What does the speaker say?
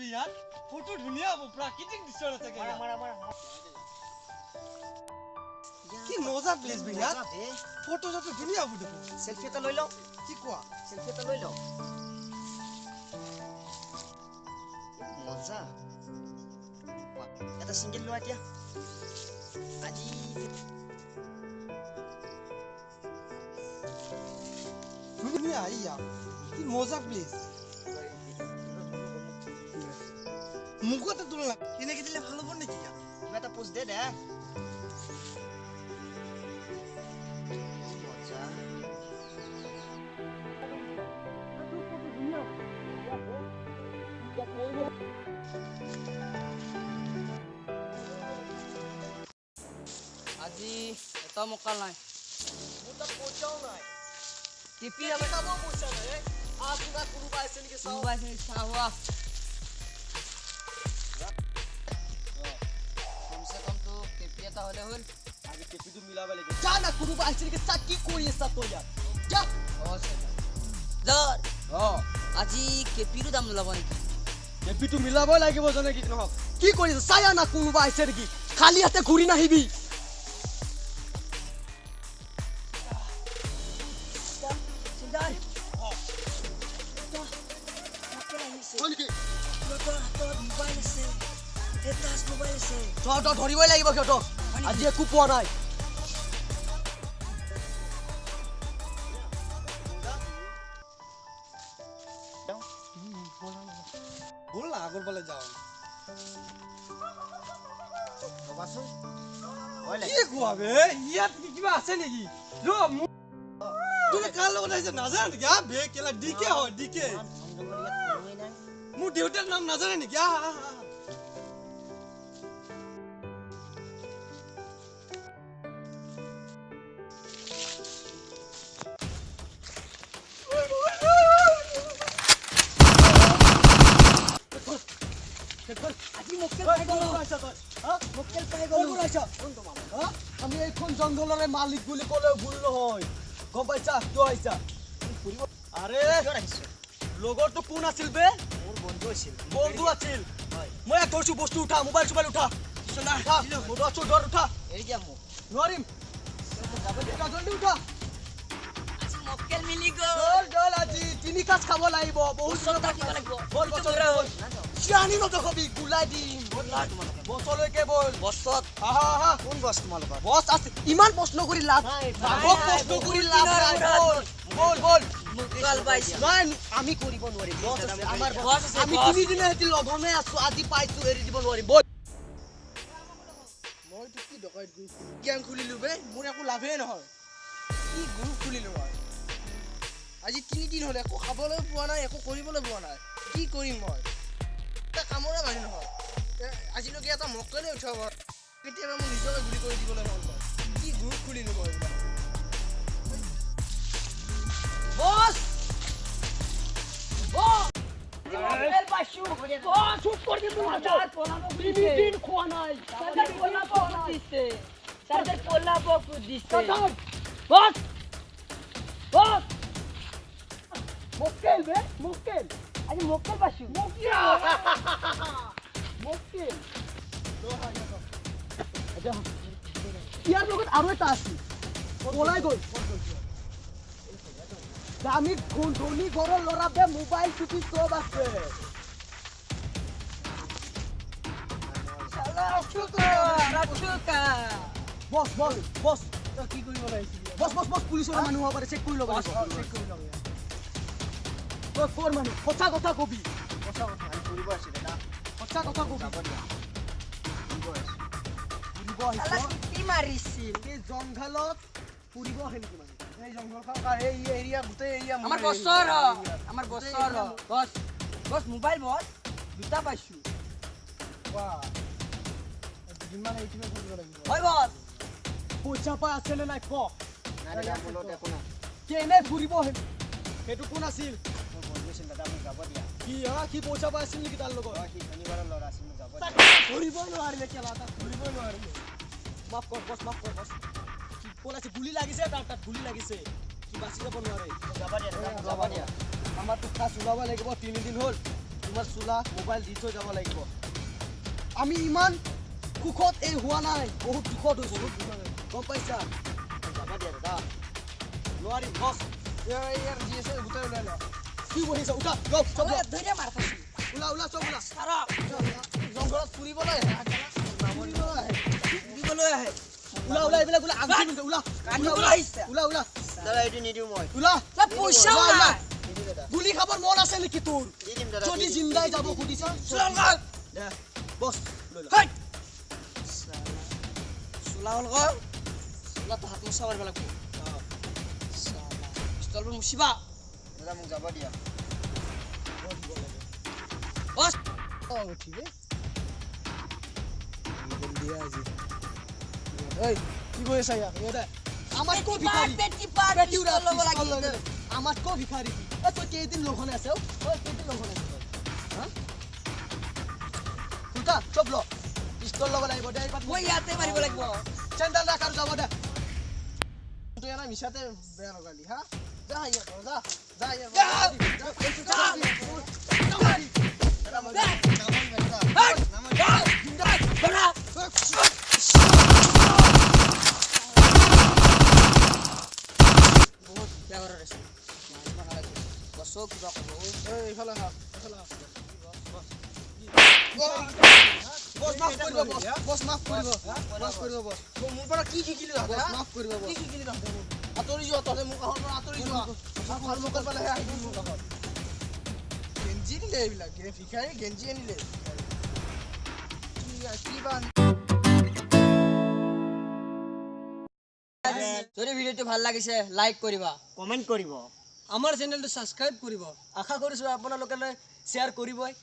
ইয়াত ফটো ধুনীয়া হ'ব, প্ৰাকৃতিক দৃশ্য আছে। মাৰা মাৰা মাৰা। কি মজা প্লেচ বে ইয়াত, ফটো চটো ধুনীয়া হ'ব দেখোন। চেলফি এটা লৈ লওঁ। কি কোৱা? চেলফি এটা লৈ লওঁ। মজা, এটা চিংগল লোৱা এতিয়া আজি। ধুনীয়া, ইয়া কি মজা প্লেচ। মোকো এটা তুলনা কেনেকে দিলে ভাল হ'ব নেকি ইয়াত? কিবা এটা পোষ্ট দে দে। মজা। আজি এটা মক্কেল নাই। মোৰ তাত পইচাও নাই। কেপি খাব পইচা নাই। আহ, কোনোবা আছে নেকি চাওঁ। কোনোবা আছে নেকি চাওঁ। কমচে কমটো কেপি এটা হ'লে হ'ল। আজি কেপিটো মিলাব লাগিব। যা না, কোনোবা আহিছে নেকি চা। কি কৰি আছা তই ইয়াত? যা। অ অ, আজি কেপিৰো দাম নোলাব নেকি? কেপিটো মিলাবই লাগিব জানে কি নহওক। কি কৰিছ? চাই না কোনোবা আহিছে নেকি। খালী হাতে ঘূৰি নাহিবি। তই ধৰিবই লাগিব সিহঁতক, আজি একো পোৱা নাই। ব'ল না, আগৰ ফালে যাওঁ। কি কোৱা বে, ইয়াত কি কিবা আছে নেকি? ৰ, তুমি কাৰ লগত আহিছা নাজানা নেকি? আ বে কেলা, ডিকে হয় ডিকে। মোৰ দেউতাৰ নাম নাজানে নেকি? আহ আহ আহ। আমি এইখন জংঘলৰে মালিক বুলি ক'লেও ভুল নহয়, গম পাইছা? কিয় আহিছা? আৰে, লগৰটো কোন আছিল বে? মোৰ বন্ধু আছিল। বন্ধু আছিল। মই ইয়াক ধৰিছো। বস্তু উঠা, মোবাইল চোবাইল উঠা, উঠা। ধৰ, উঠা। এৰি দিয়া মোক। নোৱাৰিম, উঠা, জলদি উঠা। আজি মক্কেল মিলি গ'ল। চল চল, আজি তিনি সাজ খাব লাগিব। বহুত বছত থাকিব লাগিব। বল, বছৰলৈকে বল। চিয়ানি নতকবি, গুলাই দিম। বছৰলৈকে বল। বছত। আহা আহা। কোন বছ তোমালোকৰ? বছ আছে। ইমান প্ৰশ্ন কৰি লাভ বাঘক প্ৰশ্ন কৰি লাভ নাই। বল বল বল। মক্কেল পাইছো। নাই, আমি কৰিব নোৱাৰিম। বছ আছে আমাৰ। বছ আছে। আমি বছ। তিনিদিনে হেঁতি লঘোণে আছো, আজি পাইছো, এৰি দিব নোৱাৰিম। বল। মইতো কি ডকাইত গ্ৰুপ জ্ঞান খুলিলো বে, মোৰ একো লাভেই নহয়। কি গ্ৰুপ খুলিলো মই? আজি 3 দিন হ'ল, একো খাবলৈ পোৱা নাই, একো কৰিবলৈ পোৱা নাই। কি কৰিম মই? এটা কামৰে মানুহ নহয়। আজিলৈকে এটা মক্কেলে উঠাব। কেতিয়াবা মোৰ নিজকে গুলি কৰি দিবলৈ মন যায়। কি গ্ৰুপ খুলিলো মই এইবিলাক? বছ বছ, মক্কেল পাইছো বছ। চুপ কৰি দিম। 3 দিন খোৱা নাই। দিছে তাদের পোলাপ দিছে। বস বস। মক্কেল বে, মক্কেল। আজি মক্কেল পাইছো। মক্কেল। ইয়াৰ লগত আৰু এটা আছিল, পলাই গ'ল। আমি ধনী ঘৰৰ ল'ৰা বে, মোবাইল চুটি চব আছে। বছ বছ বছ। তই কি কৰিব লাগিছিল? বছ বছ বছ, পুলিচৰ মানুহ হ'ব পাৰে, চেক কৰি ল'ব লাগিব। চেক কৰি ল'ব। তই ক'ৰ মানুহ? সঁচা কথা কবি। সঁচা কথা। আমি ফুৰিব আহিছো দাদা। সঁচা কথা কবি। যাব দিয়া, ফুৰিব আহিছো। ফুৰিব আহিছ? কি মাৰিছিল? এই জংঘলত ফুৰিব আহে নেকি মানুহ? এই জংঘলখন কাৰ? এই এৰিয়া, গোটেই এৰিয়া। আমাৰ বছৰ, আমাৰ বছৰ। বছ বছ, মোবাইল বছ, দুটা পাইছো। দুদিনমান এইটোৱে কৰিব লাগিব। হয় বছ। পইচা পাই আছে নে নাই ক। নাই দাদা, মোৰ লগত একো নাই। কেনে ফুৰিব আহে? সেইটো কোন আছিল? মোৰ বন্ধু আছিল দাদা, মোক যাব দিয়া। কি হা, কি পইচা পাই আছিল নেকি তাৰ লগত? অ, সি ধনী ঘৰৰ ল'ৰা আছিল, মোক যাব তাক দিয়া। ধৰিবই নোৱাৰিলে কেলা, তাক ধৰিবই নোৱাৰিলে। মাফ কৰ বছ, মাফ কৰ বছ। কি পলাইছে, গুলি লাগিছে তাৰ তাত, গুলি লাগিছে, সি বাচি যাব নোৱাৰে। মোক যাব দিয়া দাদা, মোক যাব দিয়া। আমাৰতো খাচ ওলাব লাগিব, 3 দিন হ'ল। তোমাৰ চোলা মোবাইল দি থৈ যাব লাগিব। আমি ইমান সুখত এই হোৱা নাই, বহুত দুখত হৈছোঁ, গম পাইছা? যাব দিয়া দাদা। নোৱাৰিম বছ। ইয়াৰ যি আছে গোটেই ওলাই ল। কি বহিছ? উঠা, লওক চব লওক। ধৈৰ্য মাৰ খাইছো। ওলা ওলা, চব ওলা। জংঘলত ফুৰিবলৈ আহে, ফুৰিবলৈ আহে। ফুৰিবলৈ আহে। ওলা ওলা, এইবিলাক ওলা, আঙুঠি পিন্ধে, ওলা। কান্দিবলৈ আহিছে। ওলা ওলা। দাদা, এইটো নিদিওঁ মই। ওলা। পইচাও ওলা, ওলা। নাই। নিদিওঁ দাদা। গুলি খাবৰ মন আছে নেকি তোৰ? দি দিম দাদা। যদি জিন্দাই যাব খুজিছ। দে বছ, লৈ ল। চোলা হ'ল, চোলাটো হাত মোচা কৰিব লাগিব। পিষ্টলবোৰ মুচিবা। দাদা, মোক যাব দিয়া। বছ। উঠিবে আজি। ঐ, কি কৰি আছা ইয়াত? ইয়াতে আমাতকৈ ভিখাৰী। পেটি ল'ব লাগিব। আমাতকৈ ভিখাৰী। ঐ, তই কেইদিন লঘোণে আছে? ঐ, কেইদিন লঘোণে আছে তই? হা, উল্টা চব ল, পিষ্টল ল'ব লাগিব দে। মই ইয়াতে মাৰিব লাগিব। চেণ্ডেল ৰাখ আৰু যাব দে। তই এনে মিছাতে বেয়া লগালি। হা, যা ইয়াৰ পৰা, যা যা ইয়াৰ যা। পৰা। বহুত বেয়া ঘৰত আছে, মাৰিব নালাগে। বছও কিবা ক'ব। এইফালে আহা, এইফালে আহা। বছ, মাফ কৰিব বছ, বছ মাফ কৰিব, মাফ কৰিব বছ। মোৰ পৰা কি শিকিলি তহঁতে? বছ, মাফ কৰিব। কি শিকিলি তহঁতে? আঁতৰি যোৱা তহঁতে মোৰ কাষৰ পৰা, আঁতৰি যোৱা। ভাল মকল পালেহে আহিবি মোৰ কাষত। গেঞ্জি দিলে এইবিলাক ভিখাৰী, গেঞ্জি আনিলে কি বা। যদি ভিডিঅ'টো ভাল লাগিছে, লাইক কৰিবা, কমেণ্ট কৰিব, আমাৰ চেনেলটো ছাবস্ক্ৰাইব কৰিব। আশা কৰিছোঁ আপোনালোকে শ্বেয়াৰ কৰিবই।